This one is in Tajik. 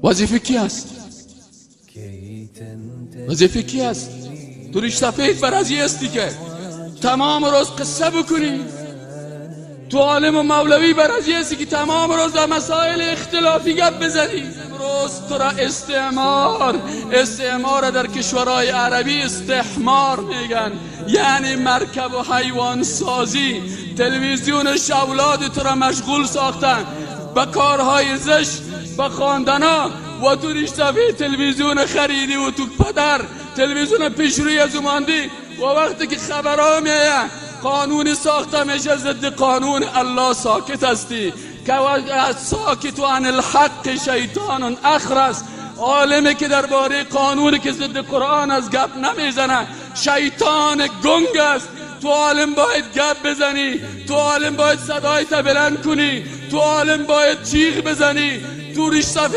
Вазифа ки аст? Вазифа ки аст? Ту риштафед бар аз ҳасти ки тамом рӯз қисса бикунӣ. Ту олим ва мавлавӣ бар аз ҳасти ки тамом рӯз дар масоили ихтилофӣ гап бизанӣ. Имрӯз туро истеъмор, истеъмор дар кишварҳои арабӣ истиҳмор мегӯянд, яъне маркаб ва ҳайвонсозӣ. Телевизионаш авлоди туро машғул сохтанд ба корҳои зишт, ба хонданҳо, ва ту риштафед телевизион харидӣ ва ту падар телевизион пешрӯи аз ӯ мондӣ. Ва вақте ки хабарҳо меояд, қонуне сохта мешавад зидди қонуни Аллоҳ, сокит ҳастӣ. Ки сокит ан-ҳақ шайтони ахрас. Олиме ки дар бораи қонуне ки зидди Қуръон аст гап намезанад, шайтони гунг аст. Ту олим бояд гап бизанӣ, ту олим бояд садоятро баланд кунӣ, ту олим бояд ҷеғ бизанӣ. Ту риштафед.